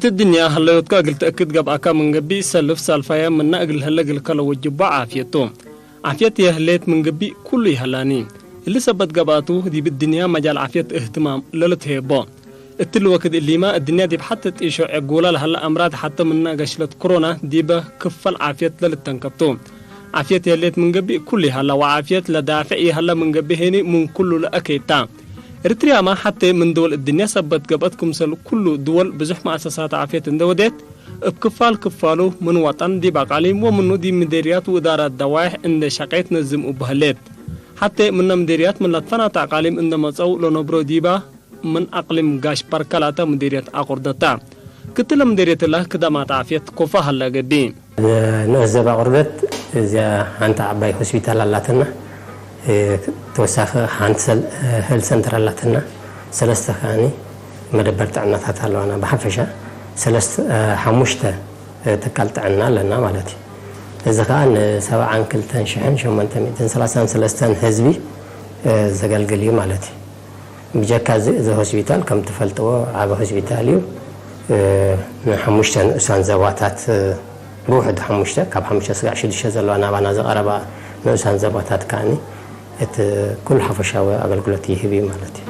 الدنيا هليوتكا قلت أكد قب أكا من قبي سلف سالفايا من نقل هلا قل كلا وجبا عافيتو. عافيت يا هليت من قبي كل يهلاني. اللي سبت قباتو دي بالدنيا مجال عافيت اهتمام للتهيبو. التلوكد اللي ما الدنيا دي بحتى تيشو عقولا لهلا أمراض حتى من ناقشلت كورونا دي بكفل عافيت للتنكبتو. عافيت يا ليت من قبي كل يهلا وعافيت لدافع يهلا من قبي هيني من كل لأكيتا. إريتريا ما حتى من دول الدنيا سبت قبت كمسل كل دول بزح مؤسسات عافية اندودت، بكفال كفالو من وطن دي بقاليم ومنو دي مديريات وإدارات دوايح عند شقيت نزم وبهلت. حتى من مديريات من لطفنا تعقاليم عند مصو لنبرو ديبا من أقليم قاش بركلاتا مديريات أقردتا. كتل مديرية الله كدامات عافية كوفا هلا قبي. ንኡስ ዘባ ቁርበት እዚኣ ሓንቲ ዓባይ ሆስፒታል ኣላትና። እ፣ ተወሳኺ ሓንቲ ሰል-፣ እ፣ ሄልት ሰንተር ኣላትና። ሰለስተ ከኣኒ መደበር ጥዕናታት ኣለዋና። ብሓፈሻ ሰለስተ፣ እ፣ ሓሙሽተ፣ እ፣ ትካል ጥዕና ኣለና ማለት እዩ። እዚ ከኣ ንሰብዓን ክልተን ሽሕን ሸሞንተ ሚእትን ሰላሳን ሰለስተን ህዝቢ፣ እ፣ ዘገልግል እዩ ማለት እዩ። ብጀካ እዚ፣ እዚ ሆስፒታል ከም ትፈልጥዎ ዓቢ ሆስፒታል እዩ። እ፣ ንሓሙሽተ ንኡሳን ዘባታት፣ እ፣ ብውሕዱ ሓሙሽተ፣ ካብ ሓሙሽተ ስጋዕ ሽዱሽተ ዘለዋ ናባና ዝቐረባ ንኡሳን ዘባታት ከኣኒ እቲ ኩሉ ሓፈሻዊ ኣገልግሎት ይህብ እዩ ማለት እዩ።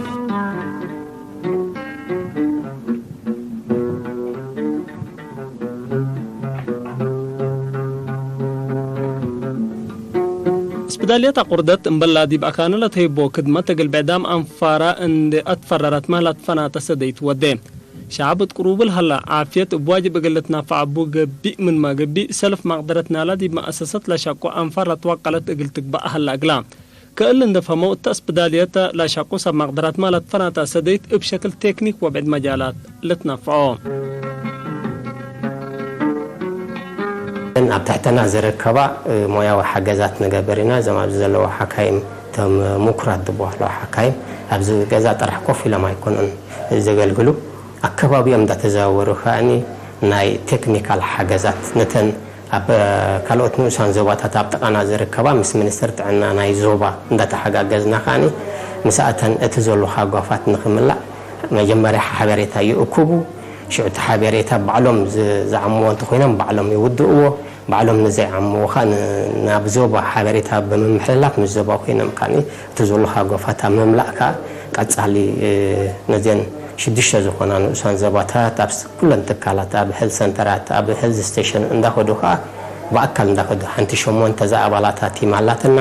ስፒዳልያት ኣቑርደት እምበላ ዲብ ኣካንለ ተሂቦ ክድመት እግል ብዕዳም ኣንፋራ እንዴ ኣትፈረረት መህላት ፈናተ ሰደይት ወዴ። ሸዓብ እት ቅሩብል ሀላ ዓፍየት እብ ዋጅብ እግል ልትናፈዕ እቡ ገቢእ ምንመ ገቢእ ሰልፍ ማቅደረት ናላ ዲብ መአሰሰት ለሸቆ ኣንፋር ለትወቀለት እግል ትግባእ ሀላ እግላ። ከእል እንደ ፈመው እተ እስፕዳልየት ለሸቁ ሰብ መቅደራት ማለት ፈናታ ሰደይት እብ ሸክል ቴክኒክ ወብዕድ መጃላት ልትነፍዖ። ኣብ ትሕተና ዝርከባ፣ እ፣ ሞያዊ ሓገዛት ንገብር ኢና። እዞም ኣብዚ ዘለዉ ሓካይም፣ እቶም ምኩራት ዝበሃሉ ሓካይም ኣብዚ ገዛ ጥራሕ ኮፍ ኢሎም ኣይኮኑን ዘገልግሉ። ኣከባቢኦም እንዳተዘዋወሩ ከኣኒ ናይ ቴክኒካል ሓገዛት ነተን ኣብ ካልኦት ንኡሳን ዞባታት ኣብ ጥቓና ዝርከባ ምስ ሚኒስትሪ ጥዕና ናይ ዞባ እንዳተሓጋገዝና ከኣኒ ምስኣተን እቲ ዘሎ ሃጓፋት ንኽምላእ መጀመርያ ሓበሬታ ይእክቡ። ሽዑ እቲ ሓበሬታ ባዕሎም ዝ-፣ ዝዓምዎ እንተኾይኖም ባዕሎም ይውድእዎ። ባዕሎም ንዘይዓምዎ ከኣ ን-፣ ናብ ዞባ ሓበሬታ ብምምሕልላፍ ምስ ዞባ ኮይኖም ከኣኒ እቲ ዘሎ ሃጓፋት ኣብ ምምላእ ከኣ ቀጻሊ፣ እ፣ ነዘን ሽዱሽተ ዝኾና ንኡሳን ዞባታት ኣብ ስ-፣ ኩለን ትካላት፣ ኣብ ሄልት ሰንተራት፣ ኣብ ሄልት ስቴሽን እንዳኸዱ ከኣ ብኣካል እንዳኸዱ ሓንቲ ሸሞንተ ዝኣባላታ ቲም ኣላትና።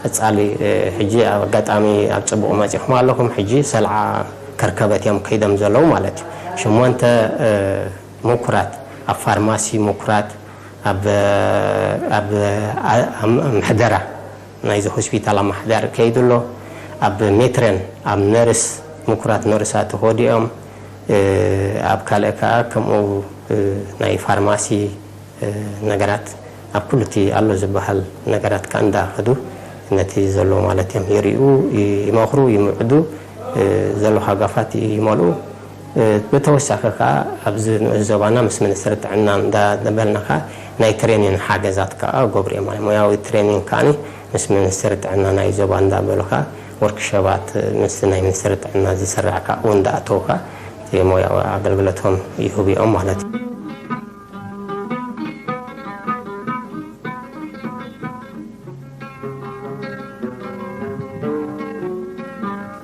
ቀጻሊ፣ እ፣ ሕጂ ኣብ ኣጋጣሚ ኣብ ጽቡቕ መጺኹም ኣለኹም። ሕጂ ሰልዓ ከርከበት እዮም ከይዶም ዘለዉ ማለት እዩ። ሸሞንተ፣ እ፣ ምኩራት፣ ኣብ ፋርማሲ ምኩራት፣ ኣብ፣ ኣብ፣ ኣብ ምሕደራ ናይዚ ሆስፒታል ኣመሓዳሪ ከይዱ ኣሎ። ኣብ ሜትረን ኣብ ነርስ፣ ምኩራት ነርሳት ተኾዲኦም፣ እ፣ ኣብ ካልእ ከኣ ከምኡ፣ እ፣ ናይ ፋርማሲ፣ እ፣ ነገራት ኣብ ኩሉ እቲ ኣሎ ዝበሃል ነገራት ከኣ እንዳኸዱ ነቲ ዘሎ ማለት እዮም ይርእዩ፣ ይ-፣ ይመኽሩ፣ ይምዕዱ፣ እ፣ ዘሎ ሃጋፋት ይመልኡ። እ፣ ብተወሳኺ ከኣ ኣብዚ ንኡስ ዞባና ምስ ሚኒስትሪ ጥዕና እንዳበልና ከኣ ናይ ትሬኒን ሓገዛት ከኣ ገብሩ እዮም። ማለት ሞያዊ ትሬኒን ከኣኒ ምስ ሚኒስትሪ ጥዕና ናይ ዞባ እንዳበሉ ከኣ ወርክሾባት ምስ ናይ ሚኒስትሪ ጥዕና ዝስራሕ ከኣ እውን እንዳኣተዉ ከኣ እቲ ሞያዊ ኣገልግሎቶም ይህቡ እዮም ማለት እዩ።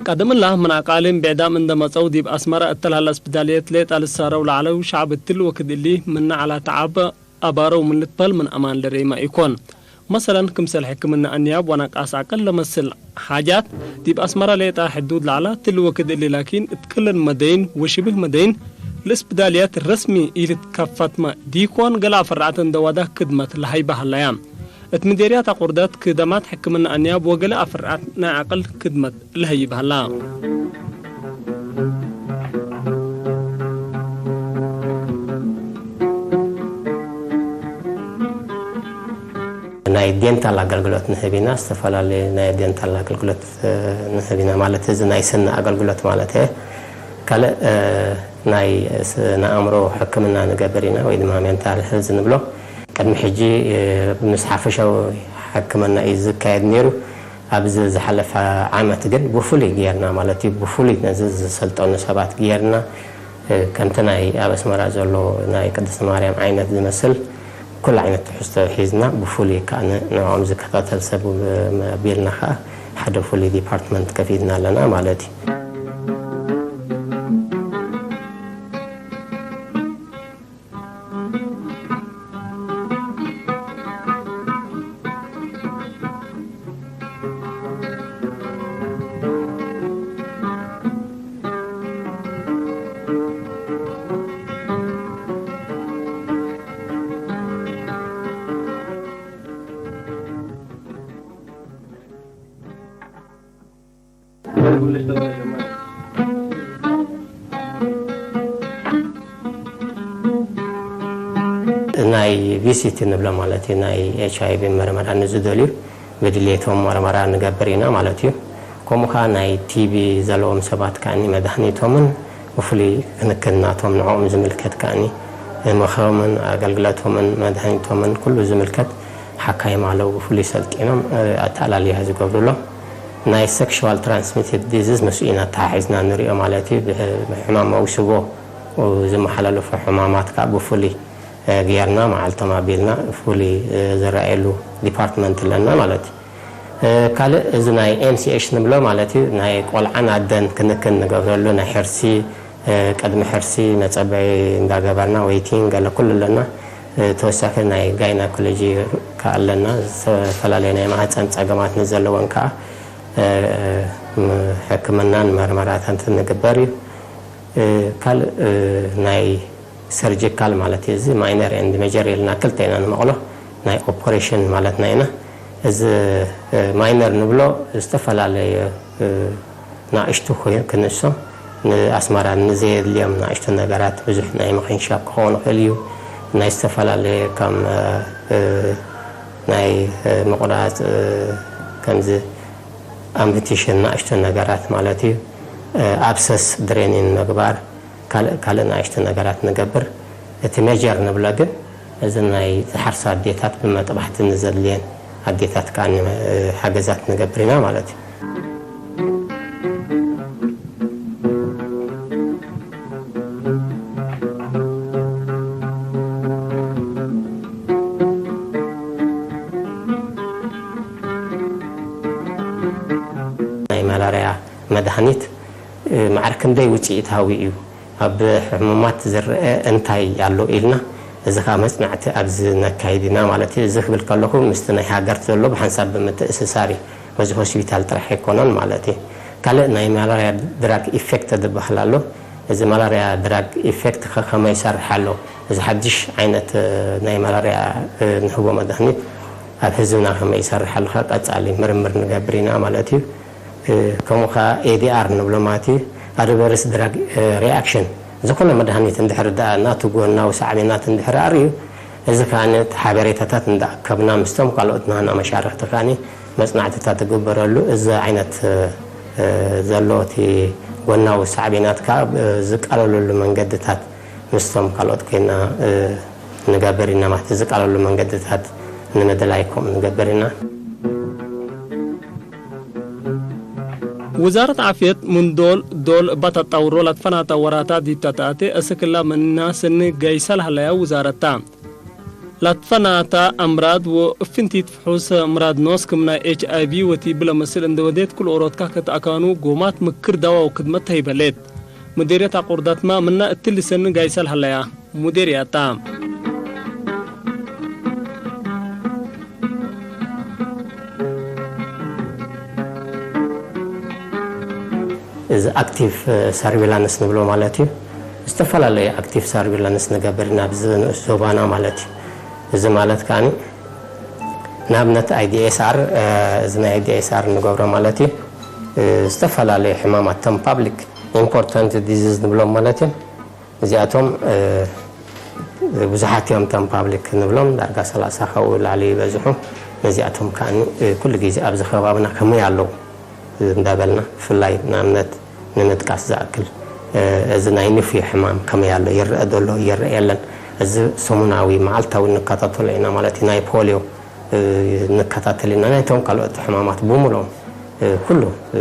ቀደምላ ምን ኣቃሊም ብዕዳም እንደ መጸው ዲብ ኣስመራ እተልሃለ እስፒዳልየት ሌጣ ልሳረው ለዓለው ሸዕብ እትል ወክድ እሊ ምነ ዓላ ተዓብ ኣባረው ምን ልትበል ምን ኣማን ለሬማ ኢኮን። መሰለን፣ ክምሰል ሕክምና ኣንያብ ወነቃስ ዓቅል ለመስል ሓጃት፣ ዲብ ኣስመራ ሌጣ ሕዱድ ለዐላ ትል ወክድ እሊ ላኪን፣ እት ክልን መደይን ወሽብህ መደይን፣ ለእስፕዳልያት ረስሚ ኢልትከፈትመ ዲኮን፣ ገለ ኣፈራዕት እንደ ዋዳ ክድመት ለሀይበ ሀለያ። እት ምዴርያት ኣቁርደት ክደማት ሕክምና ኣንያብ ወገለ ኣፈራዕት ናይ ዓቅል ክድመት ለሀይብ ሀላ። ናይ ዴንታል ኣገልግሎት ንህብ ኢና፣ ዝተፈላለዩ ናይ ዴንታል ኣገልግሎት፣ እ፣ ንህብ ኢና። ማለት እዚ ናይ ስኒ ኣገልግሎት ማለት እየ። ካልእ፣ እ፣ ናይ ስነ ኣእምሮ ሕክምና ንገብር ኢና፣ ወይ ድማ ሜንታል ሄልዝ ንብሎ። ቅድሚ ሕጂ፣ እ፣ ምስ ሓፈሻዊ ሕክምና እዩ ዝካየድ ነይሩ። ኣብዚ ዝሓለፈ ዓመት ግን ብፍሉይ ጌርና፣ ማለት እዩ፣ ብፍሉይ ነዚ ዝሰልጠኑ ሰባት ጌርና፣ ከምቲ ናይ ኣብ ኣስመራ ዘሎ ናይ ቅድስቲ ማርያም ዓይነት ዝመስል ኩሉ ዓይነት ትሕዝቶ ሒዝና፣ ብፍሉይ ከኣ ን-፣ ንዕኦም ዝከታተል ሰብ ብ-፣ ኣቢልና ከኣ ሓደ ፍሉይ ዲፓርትመንት ከፊትና ኣለና ማለት እዩ። ናይ ቪሲቲ ንብሎ ማለት እዩ። ናይ ኤች ኣይ ቪ መርመራ ንዝደልዩ ብድሌቶም መርመራ ንገብር ኢና ማለት እዩ። ከምኡ ከኣ ናይ ቲ ቢ ዘለዎም ሰባት ከኣ መድሃኒቶምን ብፍሉይ ክንክን ናቶም ንዕኦም ዝምልከት ከኣ ምኽሮምን ኣገልግሎቶምን መድሃኒቶምን ኩሉ ዝምልከት ሓካይም ኣለዉ ብፍሉይ ሰልጢኖም፣ እ፣ ኣተኣላልያ ዝገብሩሎም። ናይ ሴክሹዋል ትራንስሚትድ ዲዚዝ ምስኡ ኢና ኣተሓሒዝና ንሪኦ ማለት እዩ። ብሕ-፣ ብሕማም መውስቦ ዝመሓላለፉ ሕማማት ከኣ ብፍሉይ፣ እ፣ ጌርና መዓልቶም ኣቢልና ፍሉይ፣ እ፣ ዝረኣየሉ ዲፓርትመንት ኣለና ማለት እዩ። እ፣ ካልእ እዚ ናይ ኤም ሲ ኤች ንብሎ ማለት እዩ። ናይ ቆልዓን ኣደን ክንክን ንገብረሉ ናይ ሕርሲ፣ እ፣ ቅድሚ ሕርሲ መጸበዪ እንዳገበርና ዌይቲንግ ገለ ኩሉ ኣለና። እ፣ ተወሳኺ ናይ ጋይናኮሎጂ ከኣ ኣለና። ዝተፈላለዩ ናይ ማህጸን ጸገማት ንዘለወን ከኣ፣ እ፣ ም-፣ ሕክምናን መርመራታትን ንግበር እዩ። እ፣ ካልእ፣ እ፣ ናይ ሰርጂካል ማለት እዩ። እዚ ማይነር ኤንድ ሜጀር ኢልና ክልተ ኢና ንመቕሎ። ናይ ኦፐሬሽን ማለትና ኢና። እዚ፣ እ፣ ማይነር ንብሎ ዝተፈላለየ፣ እ፣ ናእሽቱ ኮይኑ ክንሶ ንኣስመራ ንዘየድልዮም ናእሽቱ ነገራት ብዙሕ ናይ መኸንሻብ ክኸውን ይኽእል እዩ። ናይ ዝተፈላለየ ከም፣ እ፣ ናይ፣ እ፣ ምቑራጽ፣ እ፣ ከምዚ ኣምፕቲሽን ናእሽቱ ነገራት ማለት እዩ። እ፣ ኣብሰስ ድሬኒን ምግባር፣ ካልእ፣ ካልእ ናእሽቱ ነገራት ንገብር። እቲ ሜጀር ንብሎ ግን እዚ ናይ ዝሓርሳ ኣዴታት ብመጥባሕቲ ንዘድልየን ኣዴታት ከኣ ን-፣ ሓገዛት ንገብር ኢና ማለት እዩ። ናይ ማላርያ መድሃኒት፣ እ፣ ማዕረ ክንደይ ውፅኢታዊ እዩ፣ ኣብ ሕሙማት ዝረአ እንታይ ኣሎ ኢልና፣ እዚ ከዓ መፅናዕቲ ኣብዚ ነካይድ ኢና ማለት እዩ። እዚ ክብል ከለኹ ምስቲ ናይ ሃገር ዘሎ ብሓንሳብ ብምትእስሳር እዩ። በዚ ሆስፒታል ጥራሕ ኣይኮነን ማለት እዩ። ካልእ ናይ ማላርያ ድራግ ኢፌክት ዝበሃል ኣሎ። እዚ ማላርያ ድራግ ኢፌክት ከ ከመይ ይሰርሕ ኣሎ? እዚ ሓድሽ ዓይነት፣ እ፣ ናይ ማላርያ፣ እ፣ ንህቦ መድሃኒት ኣብ ህዝብና ከመይ ይሰርሕ ኣሎ? ከ ቀጻሊ ምርምር ንገብር ኢና ማለት እዩ። እ፣ ከምኡ ከኣ ኤ ዲ ኣር ንብሎ ማለት እዩ። ኣድቨርስ ድራግ፣ እ፣ ሪኣክሽን። ዝኾነ መድሃኒት እንድሕር ደኣ ናቱ ጎናዊ ሳዕቤናት እንድሕር ኣርእዩ፣ እዚ ከኣ ነቲ ሓበሬታታት እንዳኣከብና ምስቶም ካልኦት ናህና መሻርኽቲ ከኣ መጽናዕትታት ትግበረሉ፣ እዚ ዓይነት፣ እ፣ ዘሎ እቲ ጎናዊ ሳዕቤናት ከኣ፣ እ፣ ዝቃለለሉ መንገድታት ምስቶም ካልኦት ኮይና፣ እ፣ ንገብር ኢና ማለት እዩ። ዝቃለሉ መንገድታት ንምድላይ ከምኡ ንገብር ኢና። وزارة عافية من دول دول باتاتا ورولا تفناتا وراتا دي تتاتي أسكلا مننا سن جيسال هلايا وزارتا. ላትፈናታ ኣምራድ ወእፍንቲት ፍሑስ ምራድ ኖስ ክምና ኤች ኣይ ቪ ወቲ ብለ መስል እንደ ወዴት ኩል ኦሮትካ ከተኣካኑ ጎማት ምክር ዳዋ ወክድመት ተሂበሌት። ሙዴርየት ኣቁርዳትማ ምና እትሊ ሰኒ ጋይሳል ሃለያ። ሙዴርያታ። እዚ ኣክቲቭ ሰርቪላንስ ንብሎ ማለት እዩ። ዝተፈላለዩ ኣክቲቭ ሰርቪላንስ ንገብር ኢና ኣብዚ ንኡስ ዞባና ማለት እዩ። እዚ ማለት ከኣ ንኣብነት ኣይ ዲ ኤስ ኣር፣ እዚ ናይ ኣይ ዲ ኤስ ኣር ንገብሮ ማለት እዩ። ዝተፈላለዩ ሕማማት፣ ተም ፓብሊክ ኢምፖርታንት ዲዚዝ ንብሎም ማለት እዮም። እዚኣቶም፣ እ፣ ብዙሓት እዮም፣ እቶም ፓብሊክ ንብሎም ዳርጋ ሰላሳ ካብኡ ላዕሊ ይበዝሑ። ነዚኣቶም ከኣ፣ እ፣ ኩሉ ግዜ ኣብዚ ከባብና ከመይ ኣለዉ እንዳበልና፣ ብፍላይ ንኣብነት ንምጥቃስ ዝኣክል፣ እ፣ እዚ ናይ ንፍዮ ሕማም ከመይ ኣሎ፣ ይረአ ዶ ኣሎ፣ ይረአ የለን፣ እዚ ሰሙናዊ መዓልታዊ ንከታተሎ ኢና ማለት እዩ። ናይ ፖልዮ፣ እ፣ ንከታተል ኢና። ናይቶም ካልኦት ሕማማት ብምሎም፣ እ፣ ኩሉ፣ እ፣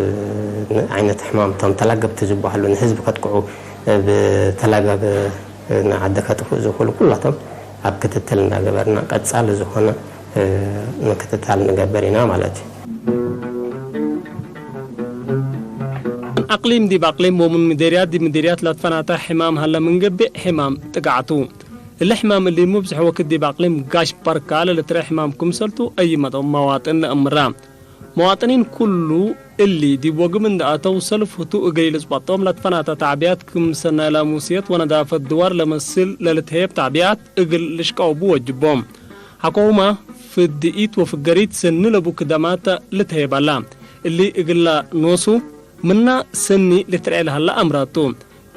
ዓይነት ሕማም፣ እቶም ተላገብቲ ዝበሃሉ ንህዝቢ ከጥቅዑ ብተላጋቢ ንዓዲ ከጥፍኡ ዝኽእሉ ኩላቶም ኣብ ክትትል እንዳገበርና ቀጻሊ ዝኾነ ምክትታል ንገብር ኢና ማለት እዩ። ኣቕሊም ዲብ ኣቕሊም ወምን ምዴርያት ዲብ ምዴርያት ላትፈናታ ሕማም ሃለ ምን ገብእ ሕማም ጥቃዕቱ። እሊ ሕማም እሊ ሙብዝሕ ወክድ ዲብ ኣቕሊም ጋሽ ባርካ ለልትረ ሕማም ክምሰልቱ ኣይመጠው መዋጥን ለእምራ። መዋጥኒን ኩሉ እሊ ዲብ ወግም እንደ ኣተው ሰልፍ ህቱ እግሪ ልጽባጦም ላትፈናታ ታዕቢያት ክምሰና ላሙስየት ወነዳፈት ድዋር ለመስል ለልትሄብ ታዕቢያት እግል ልሽቃው ብወጅቦም። ሓኮውማ ፍድኢት ወፍገሪት ሰኒ ለቡ ክደማት ልትሄባላ። እሊ እግላ ኖሱ ምና ሰኒ ልትርኤ ለሃላ ኣምራቱ።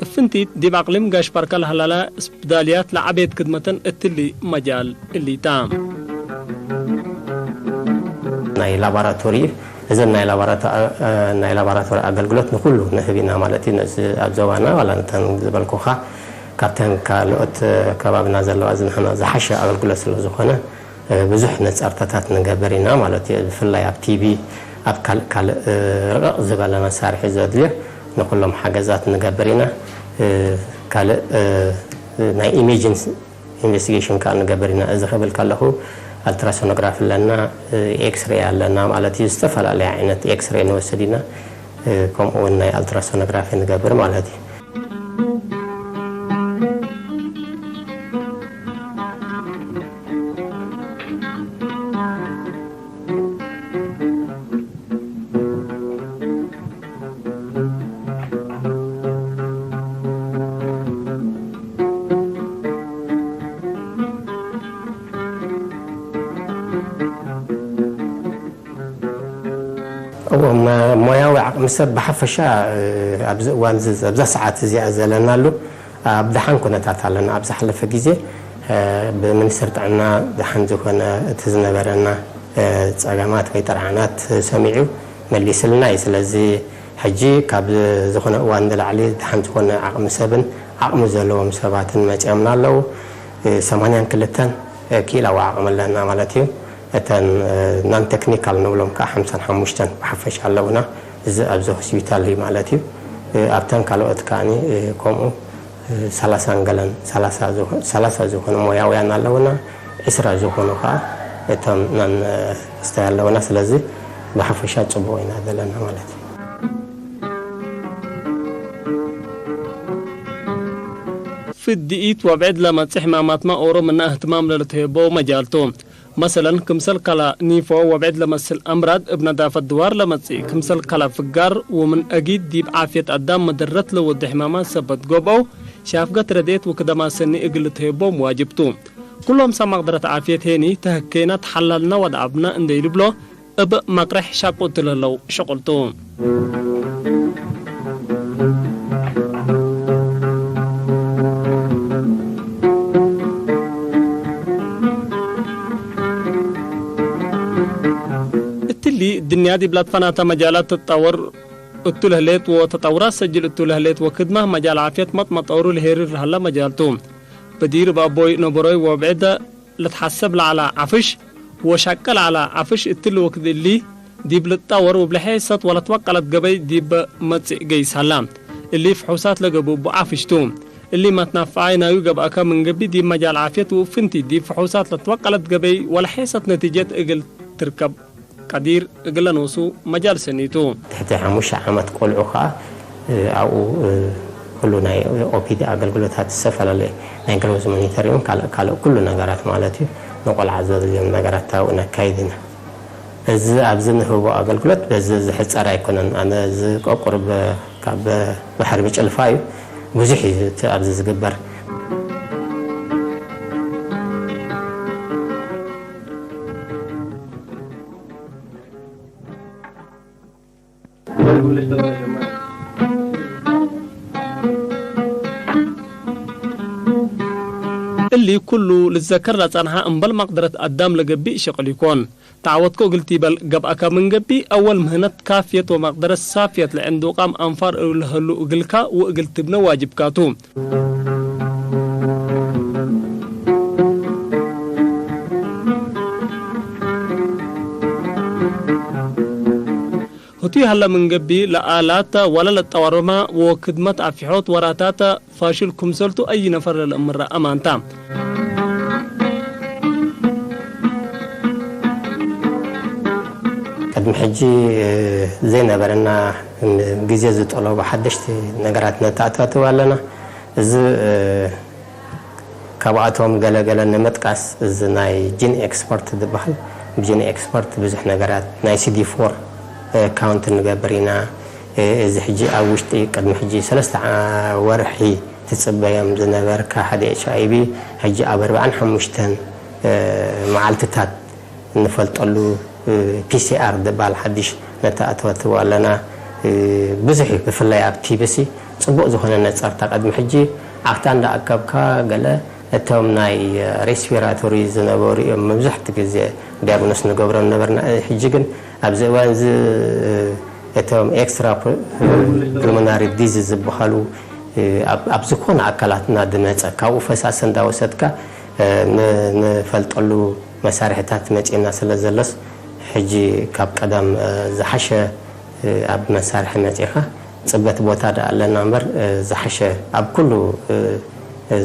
እፍንቲት ዲብ ኣቅሊም ጋሽ ባርካ ለሃላላ እስብዳልያት ለዓቤት ክድመተን እትሊ መጃል እሊታ። ናይ ላቦራቶሪ፣ እዘን ናይ ላቦራቶ-፣ ናይ ላቦራቶሪ ኣገልግሎት ንኩሉ ንህብ ኢና ማለት እዩ። ነዚ ኣብ ዞባና ዋላ ነተን ዝበልኩኻ ካብተን ካልኦት ከባብና ዘለዋ ዝንሕና ዝሓሸ ኣገልግሎት ስለ ዝኾነ፣ ብዙሕ ነጻርታታት ንገብር ኢና ማለት እዩ። ብፍላይ ኣብ ቲቢ፣ ኣብ ካልእ ካልእ ርቕቕ ዝበለ መሳርሒ ዘድልዮ ንኩሎም ሓገዛት ንገብር ኢና። ካልእ ናይ ኢሜጅን ኢንቨስቲጌሽን ከዓ ንገብር ኢና። እዚ ክብል ከለኹ ኣልትራሶኖግራፊ ኣለና፣ ኤክስሬ ኣለና ማለት እዩ። ዝተፈላለየ ዓይነት ኤክስሬ ንወስድ ኢና፣ ከምኡ እውን ናይ ኣልትራሶኖግራፊ ንገብር ማለት እዩ። እዎ፣ መ-፣ ሞያዊ ዓቕሚ ሰብ ብሓፈሻ፣ እ፣ ኣብዚ እዋን እዚ፣ ኣብዛ ሰዓት እዚኣ ዘለናሉ ኣብ ደሓን ኩነታት ኣለና። ኣብ ዝሓለፈ ግዜ፣ እ፣ ብሚኒስትሪ ጥዕና ደሓን ዝኾነ እቲ ዝነበረና፣ እ፣ ጸገማት ወይ ጥርዓናት ሰሚዑ መሊስልና እዩ። ስለዚ ሕጂ ካብ ዝኾነ እዋን ንላዕሊ ደሓን ዝኾነ ዓቕሚ ሰብን ዓቕሚ ዘለዎም ሰባትን መጺኦምና ኣለዉ። እ፣ ሰማንያን ክልተን ኪኢላዊ ዓቕሚ ኣለና ማለት እዩ። እተን፣ እ፣ ናን ቴክኒካል ንብሎም ከዓ ሓምሳን ሓሙሽተን ብሓፈሻ ኣለዉና። እዚ ኣብዚ ሆስፒታል እዩ ማለት እዩ። እ፣ ኣብተን ካልኦት ከዓኒ፣ እ፣ ከምኡ፣ እ፣ ሰላሳን ገለን፣ ሰላሳ ዝኾ-፣ ሰላሳ ዝኾኑ ሞያውያን ኣለዉና። ዕስራ ዝኾኑ ከዓ እቶም ናን፣ እ፣ ስታይ ኣለዉና። ስለዚ ብሓፈሻ ጽቡቕ ኢና ዘለና ማለት እዩ። ፍድኢት ወብዕድ ለመጽእ ሕማማትማ ኦሮ ምና እህትማም ለልትሄቦ መጃልቱ። መሰለን፣ ክምሰል ካላ ኒፎ ወብዕድ ለመስል ኣምራድ እብ ነዳፈት ድዋር ለመጽእ፣ ክምሰል ካላ ፍጋር ወምን አጊድ ዲብ ዓፍየት አዳም መደረት ለወዱ ሕማማት ሰበት ገብአው፣ ሻፍገት ረድኤት ወክደማ ሰኒ እግል ልትሄቦም ዋጅብቱ። ኩሎም ሰብ መቅደረት ዓፍየት ሄኒ ተህኬና ተሓላልና ወደአብና እንደ ይልብሎ፣ እብ መቅርሕ ሻቁ ትልህለው ሸቁልቱ። እትሊ ድንያ ዲብላ ትፈናተ መጃላት ትጣወር እቱ ለህሌት ወተጣውራት ሰጅል እቱ ለህሌት ወክድማ መጃል ዓፍየት መጥመጠውሩ ለሄሪር ለሃላ መጃልቱ። በዲር ባቦይ ነበሮይ ወብዕደ ለትሓሰብ ለዓላ ዓፍሽ ወሻቀ ለዓላ ዓፍሽ እትሊ ወክድ እሊ ዲብ ልጣወር ውብለሐ ሰት ወለትወቀለት ገበይ ዲብ መጽእ ገይስ ሃላ። እሊ ፍሑሳት ለገብኡ እቡ ዓፍሽቱ። እሊ መትናፍዓይ ናዩ ገብአከ ምን ገቢ ዲብ መጃል ዓፍየት ውፍንቲ ዲብ ፍሑሳት ለትወቀለት ገበይ ወለሐ ሰት ነቲጀት እግል ትርከብ ቀዲር እግለ ኖሱ መጃል ሰኒቱ። ትሕቲ ሓሙሽተ ዓመት ቆልዑ ከኣ፣ እ፣ ኣብኡ፣ እ፣ ኩሉ ናይ ኦፒዲ ኣገልግሎታት ዝተፈላለየ ናይ ግሮዝ ሞኒተሪንግ ካልእ ካልእ ኩሉ ነገራት ማለት እዩ። ንቆልዓ ዘድልዮም ነገራት ኣብኡ ነካይድ ኢና። እዚ ኣብዚ ንህቦ ኣገልግሎት በዚ ዝሕጸር ኣይኮነን። ኣነ እዚ ቆቁር ብ-፣ ካብ ባሕሪ ብጭልፋ እዩ። ብዙሕ እዩ እቲ ኣብዚ ዝግበር። እሊ ኩሉ ልዘከር ለጸንሐ እምበል መቅደረት ኣዳም ለገብእ ሸቅል ይኮን። ተዓወትኮ እግል ቲበል ገብአካ ምን ገቢ፣ አወል ምህነት ካፍየት ወመቅደረት ሳፍየት ለዕንዱቃም አንፋር እብ ለሀሉ እግልካ ወእግል ትብነ ዋጅብካቱ። ቱ ያህላ መንገቢ ለአላት ዋላ ለጠዋሮማ ወክድመት አፊሖት ወራታት ፋሽል ክምሰልቱ አይ ነፈር ለለእምራ አማንታ። ቅድሚ ሕጂ ዘይነበረና ግዜ ዝጠለቡ ሓደሽቲ ነገራት ነተኣታትው ኣለና። እዚ ካብኣቶም ገለገለ ንምጥቃስ፣ እዚ ናይ ጂን ኤክስፖርት ዝበሃል፣ ብጂን ኤክስፖርት ብዙሕ ነገራት ናይ ሲዲ ፎር ካውንት ንገብር ኢና። እዚ ሕጂ ኣብ ውሽጢ ቅድሚ ሕጂ ሰለስተ ወርሒ ትጽበዮም ዝነበርካ ሓደ ኤች ኣይ ቪ፣ ሕጂ ኣብ ኣርባዓን ሓሙሽተን መዓልትታት ንፈልጠሉ ፒ ሲ ኣር ዝበሃል ሓድሽ ነተኣታትዎ ኣለና። ብዙሕ እዩ፣ ብፍላይ ኣብ ቲ ቢ ሲ ጽቡቕ ዝኾነ ነጸርታ። ቅድሚ ሕጂ ዓኽታ እንዳኣከብካ ገለ እቶም ናይ ሬስፒራቶሪ ዝነበሩ እዮም መብዛሕትኡ ግዜ ዲያግኖስ ንገብሮም ነበርና። ሕጂ ግን ኣብዚ እዋን እዚ እቶም ኤክስትራ ፕልሞናሪ ዲዚዝ ዝበሃሉ ኣብ፣ ኣብ ዝኾነ ኣካላትና ዝመጸ ካብኡ ፈሳሲ እንዳወሰድካ ን-፣ ንፈልጠሉ መሳርሕታት መጺእና ስለ ዘሎስ፣ ሕጂ ካብ ቀደም ዝሓሸ ኣብ መሳርሒ መጺኻ። ጽበት ቦታ ደኣ ኣለና እምበር፣ ዝሓሸ ኣብ ኩሉ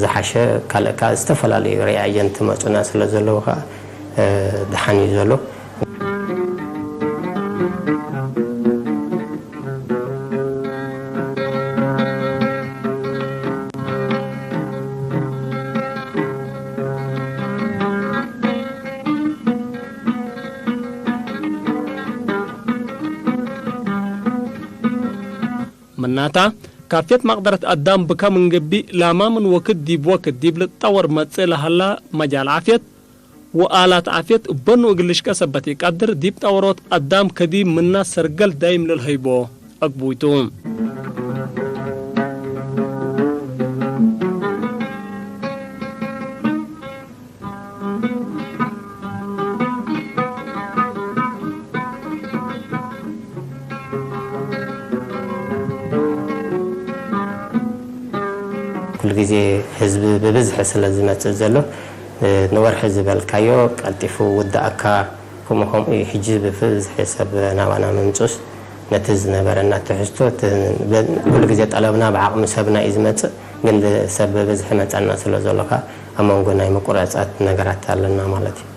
ዝሓሸ ካልእ ከኣ ዝተፈላለዩ ሪኣጀንት መጹና ስለ ዘለዉ ከኣ ደሓን እዩ ዘሎ። ምናታ፣ ካፌት መቕደረት ኣዳም ብካ ምንገቢ ላማ ምን ወክድ ዲብ ወክድ ዲብ ልጣወር መጽእ ለሃላ መጃል ዓፍየት፣ ወኣላት ዓፍየት እበኑ እግል ልሽቀ ሰበት ኢቀድር፣ ዲብ ጣወሮት ኣዳም ከዲብ ምና ሰርገል ዳይም ለልሀይቦ ኣግቡይቱ። ኩሉ ግዜ ህዝቢ ብብዝሒ ስለ ዝመጽእ ዘሎ፣ ንወርሒ ዝበልካዮ ቀልጢፉ ውዳእካ፣ ከምኡ ከምኡ እዩ። ሕጂ ብብዝሒ ሰብ ናባና ምምጹስ፣ ነቲ ዝነበረና ትሕዝቶ፣ እቲ ብ-፣ ኩሉ ግዜ ጠለብና ብዓቕሚ ሰብና እዩ ዝመጽእ፣ ግን ሰብ ብብዝሒ መጸና ስለ ዘሎ ከኣ፣ ኣብ መንጎ ናይ ምቁራጻት ነገራት ኣለና ማለት እዩ።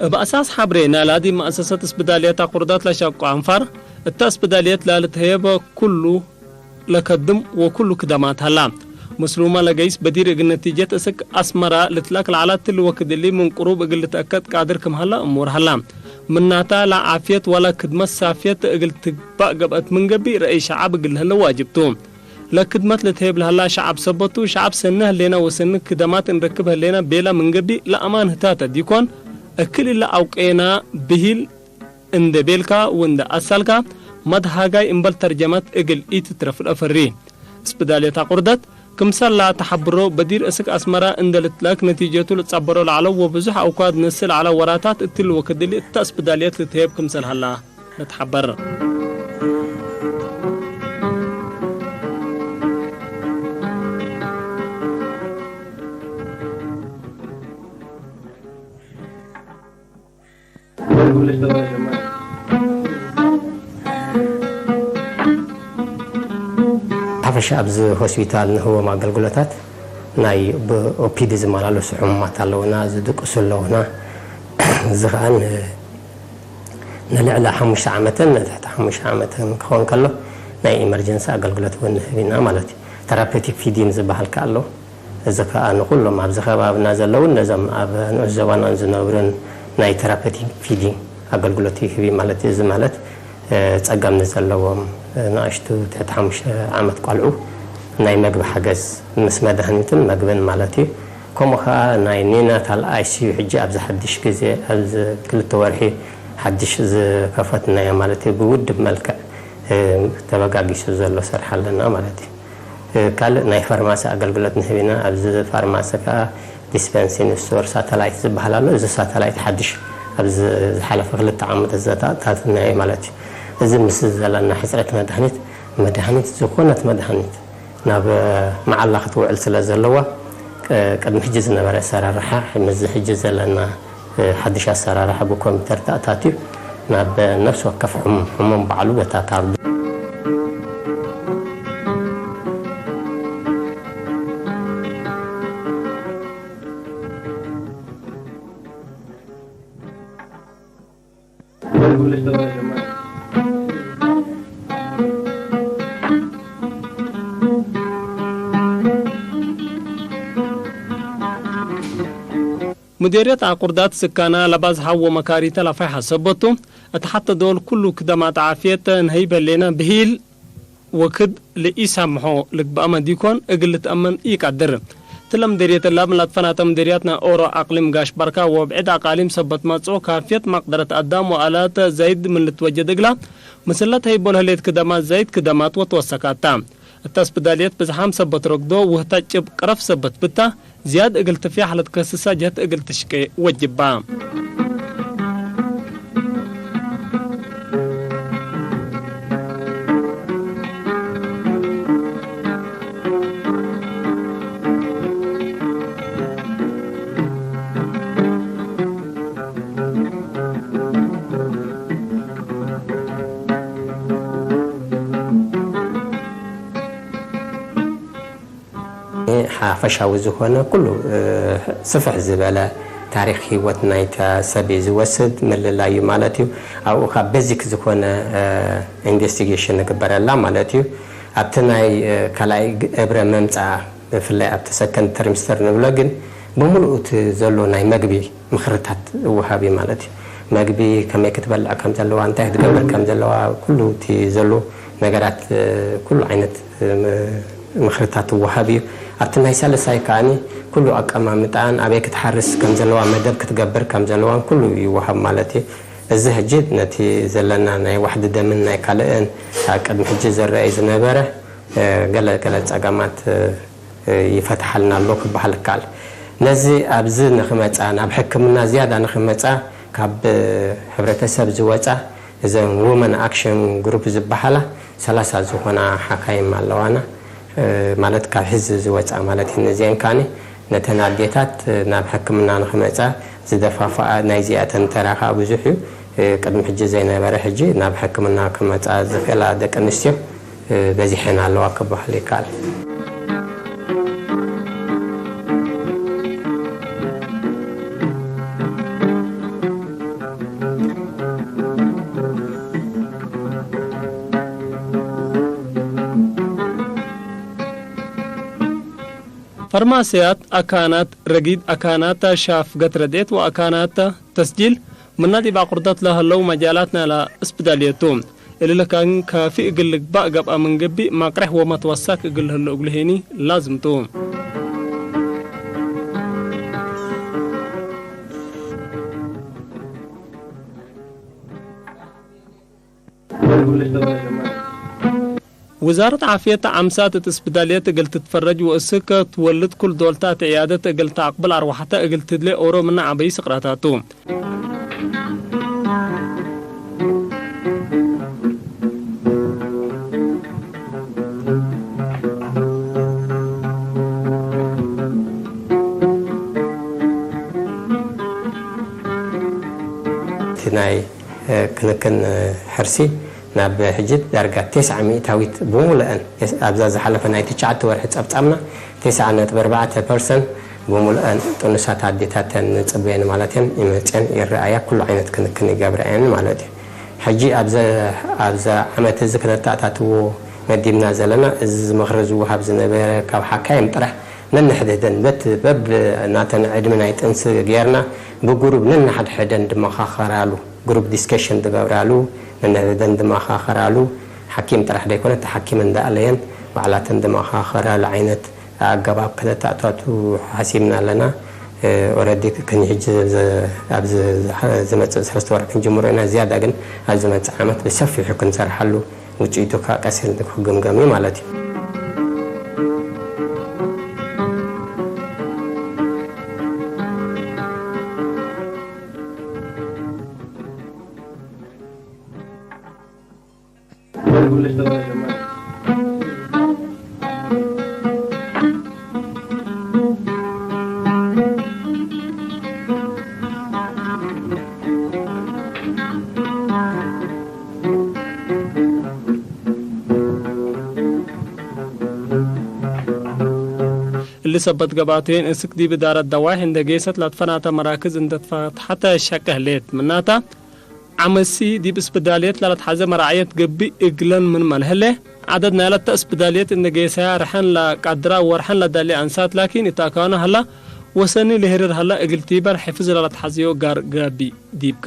እብ አሳስ ሐብሬ ናላዲ መአሰሰት እስብዳልየት አቁርዳት ለሸቁ አንፋር፣ እተ እስብዳልየት ላልትሀየበ ኩሉ ለከድም ወኩሉ ክደማት ሀላ። ምስሉመ ለገይስ በዲር እግል ነቲጀት እስክ አስመራ ልትላክ ለዐላ ትል ወክድ እሊ ምን ቅሩብ እግል ልትአከድ ቃድር ክም ሀላ እሙር ሀላ። ምናታ ለዓፍየት ወለ ክድመት ሳፍየት እግል ትግባእ ገብአት ምን ገብእ ረአይ ሸዐብ እግል ለህለ ዋጅብ ቱ። ለክድመት ልትሀየብ ለሀላ ሸዐብ ሰበት ቱ፣ ሸዐብ ሰኒ ህሌና ወሰኒ ክደማት እንረክብ ህሌና ቤላ ምን ገብእ ለአማን ህታተ ዲኮን፣ እክል እለ አውቄና ብሂል እንዴ ቤልካ ወእንዴ አሳልካ፣ መትሃጋይ እምበል ተርጀመት እግል ኢትትረፍ ለአፈሪ። እስብዳልየት አቁርደት፣ ክምሰል ለአተሐብሮ፣ በዲር እስክ አስመራ እንዴ ልትለአክ ነቲጀቱ ልትጸበሮ ለዐለው ወብዙሕ አውካድ ነስእ ለዐለ ወራታት እትሊ ወክድ እሊ እተ እስብዳልየት ልትሄብ ክምሰል ሀላ ልትሐበር። ሓፈሻ ኣብዚ ሆስፒታል ንህቦም ኣገልግሎታት ናይ ብኦፒዲ ዝመላለሱ ሕሙማት ኣለውና፣ ዝድቅሱ ኣለውና። እዚ ኸኣ ን-፣ ንልዕሊ ሓሙሽተ ዓመትን ንትሕቲ ሓሙሽተ ዓመትን ክኸውን ከሎ ናይ ኢመርጀንሲ ኣገልግሎት እውን ንህብ ኢና ማለት እዩ። ተራፔቲክ ፊዲንግ ዝበሃል ከኣ ኣሎ። እዚ ከኣ ንኹሎም ኣብዚ ከባብና ዘለውን ነዞም ኣብ ንኡስ ዞባናን ዝነብሩን ናይ ተራፐቲክ ፊዲንግ ኣገልግሎት ይህብ እዩ ማለት እዩ። እዚ ማለት፣ እ፣ ጸገም ንዘለዎም፣ እ፣ ንኣሽቱ ትሕቲ ሓሙሽተ ዓመት ቆልዑ ናይ መግቢ ሓገዝ ምስ መድሃኒትን መግብን ማለት እዩ። ከምኡ ከኣ ናይ ኒናታል ኣይ ሲ ዩ ሕጂ ኣብዚ ሓድሽ ግዜ ኣብዚ ክልተ ወርሒ ሓድሽ ዝከፈትናዮ ማለት እዩ። ብውድብ መልክዕ፣ እ፣ ተበጋጊሱ ዘሎ ስራሕ ኣለና ማለት እዩ። ካልእ ናይ ፋርማሲ ኣገልግሎት ንህብ ኢና። ኣብዚ ፋርማሲ ከኣ ዲስፐንስ ኢንስቶር ሳተላይት ዝበሃል ኣሎ። እዚ ሳተላይት ሓድሽ ኣብዚ ዝሓለፈ ክልተ ዓመት ዘተኣታትናዮ ማለት እዩ። እዚ ምስ ዘለና ሕፅረት መድሃኒት፣ መድሃኒት፣ ዝኾነት መድሃኒት ናብ መዓላ ክትውዕል ስለ ዘለዋ፣ ቅ-፣ ቅድሚ ሕጂ ዝነበረ ኣሰራርሓ ምስዚ ሕጂ ዘለና ሓድሽ ኣሰራርሓ ብኮምፒውተር ተኣታትዩ ናብ ነፍሲ ወከፍ ሕሙም፣ ሕሙም ባዕሉ በታ ካርዱ። ሙዴርየት ኣቁርዳት ስካና ለባዝሓዎ መካሪ ተላፋይ ሓሰበቱ፣ እታ ሓተ ዶል ኩሉ ክደማ ተዓፍየት ንሀይበሌነ ብሂል ወክድ ለኢሳምሖ ልግባእ መዲኮን እግል ልትአመን ኢቃድር። ትለም ደርየት ላብ ላትፈናተም ደርያት ናይ ኦሮ አቅሊም ጋሽ ባርካ ወብዕድ አቃሊም ሰበት መጽኦ ካፍየት መቅደረት አዳም ወአላት ዘይድ ምን ልትወጀድ እግላ፣ ምስለት ሀይቦል ህሌት ክደማት ዘይድ ክደማት ወትወሰካታ። እታ ስፕዳልየት ብዝሓም ሰበት ረግዶ ውህታ ጭብ ቅረፍ ሰበት ብታ፣ ዝያድ እግል ትፍያሕ ለትከስሳ ጀህት እግል ትሽቄ ወጅባ። ሓፈሻዊ ዝኾነ ኩሉ፣ እ፣ ስፍሕ ዝበለ ታሪኽ ህይወት ናይታ ሰብ እዩ ዝወስድ፣ ምልላይ እዩ ማለት እዩ። ኣብኡ ካብ ቤዚክ ዝኾነ፣ እ፣ ኢንቨስቲጌሽን ንግበረላ ማለት እዩ። ኣብቲ ናይ፣ እ፣ ካልኣይ ግ-፣ እብረ መምጽኣ፣ ብፍላይ ኣብቲ ሰከንድ ትሪምስተር ንብሎ ግን ብምሉኡ እቲ ዘሎ ናይ መግቢ ምኽርታት እወሃብ እዩ ማለት እዩ። መግቢ ከመይ ክትበልዕ ከም ዘለዋ፣ እንታይ ክትገብር ከም ዘለዋ፣ ኩሉ እቲ ዘሎ ነገራት፣ እ፣ ኩሉ ዓይነት፣ እ፣ ም-፣ ምኽርታት እወሃብ እዩ። ኣብቲ ናይ ሳልሳይ ከኣኒ ኩሉ ኣቀማምጣን ኣበይ ክትሓርስ ከም ዘለዋ፣ መደብ ክትገብር ከም ዘለዋን ኩሉ ይወሃብ ማለት እዩ። እዚ ሕጂ ነቲ ዘለና ናይ ዋሕዲ ደምን ናይ ካልእን ኣብ ቅድሚ ሕጂ ዝረኣይ ዝነበረ፣ እ፣ ገለ ገለ ጸገማት፣ እ፣ ይፈትሓልና ኣሎ ክበሃል ይከኣል። ነዚ ኣብዚ ንኽመጻ፣ ናብ ሕክምና ዝያዳ ንኽመጻ ካብ፣ እ፣ ሕብረተሰብ ዝወጻ እዘን ውመን ኣክሽን ግሩፕ ዝበሃላ ሰላሳ ዝኾና ሓካይም ኣለዋና፣ እ፣ ማለት ካብ ህዝቢ ዝወጻ ማለት እዩ። ነዚአን ካኒ ነተን ኣዴታት፣ እ፣ ናብ ሕክምና ንኽመጻ ዝደፋፍኣ ናይዚኣተን ተራ ከኣ ብዙሕ እዩ። እ፣ ቅድሚ ሕጂ ዘይነበረ ሕጂ ናብ ሕክምና ክመጻ ዝኽእላ ደቂ ኣንስትዮ፣ እ፣ በዚሐን ኣለዋ ክበሃል ይከኣል። ፈርማስያት፣ ኣካናት ረጊድ፣ ኣካናት ሻፍገት ረድኤት ወኣካናት ተስጂል፣ ምናዲብ ኣቁርደት ለሀለው መጃላት ናላ እስፕዳልየቱ። እልለካን ካፊ እግል ልግባእ ገብኣ ምን ገብእ ማቅረሕ ወመትወሳክ እግል ህሎ እግሉ ሄኒ ላዝምቱ። ውዛረት ዓፍየት ዓምሳት እት እስፕዳልየት እግል ትትፈረጅ ወእስክ ትወልድ ኩል ዶልታ እት ዕያደት እግል ተአቅብል አርዋሕተ እግል ትድሌ ኦሮ ምነ ዐበይ ስቅራታቱ። እቲ ናይ እ፣ ክንክን፣ እ፣ ሕርሲ ናብ ሕጂ ዳርጋ ተስዓ ሚእታዊት ብምሉአን፣ የስ-፣ ኣብዛ ዝሓለፈ ናይ ትሽዓተ ወርሒ ጸብጻብና፣ ተስዓ ነጥቢ ኣርባዕተ ፐርሰንት ብምሉአን ጥኑሳት ኣዴታተን ንጽበየን ማለት እየን፣ ይመጽአን ይረኣያ፣ ኩሉ ዓይነት ክንክን ይገብራ እየን ማለት እዩ። ሕጂ ኣብዘ-፣ ኣብዛ ዓመት እዚ ክነተኣታትዎ መዲብና ዘለና፣ እዚ ዝምኽሪ ዝወሃብ ዝነበረ ካብ ሓካይም ጥራሕ ነንሕድሕደን በት-፣ በብ ናተን ዕድመ ናይ ጥንሲ ጌርና ብጉሩብ ነንሓድሕደን ድመኻኸራሉ፣ ግሩፕ ዲስከሽን ዝገብራሉ፣ ነንሕድሕደን ድመኻኸራሉ፣ ሓኪም ጥራሕ ዘይኮነ፣ እቲ ሓኪም እንዳኣለየን ባዕላተን ድመኻኸራሉ ዓይነት ኣገባብ ክነተኣታቱ ሓሲብና ኣለና። እ፣ ኦረዲ ክኒ ሕጂ ዘ-፣ ኣብዚ ዝሓ-፣ ዝመጽእ ሰለስተ ወርሒ ክንጅምሮ ኢና። ዝያዳ ግን ኣብ ዝመጽእ ዓመት ብሰፊሑ ክንሰርሓሉ፣ ውጽኢቱ ከኣ ቀስ ኢሉ ክግምገም እዩ ማለት እዩ። እሊ ሰበት ገባቴን እስክ ዲብ እዳረት ደዋይሕ እንደ ጌሰት ላትፈናተ መራክዝ እንደ ትፈትሐተ ሸቀ ህሌት ምናታ፣ ዓመሲ ዲብ እስብዳልየት ላልትሓዘ መራዕየት ገብእ እግለን ምን መልሀለ፣ ዓደድ ናይለተ እስብዳልየት እንደ ጌሰያ ርሐን ለቃድራ ወርሐን ለዳሊ አንሳት ላኪን እት አካኑ ሀላ ወሰኒ ለሄርር ሀላ እግል ቲበል ሕፍዝ ላልትሓዘዮ ጋር ጋቢ ዲብካ።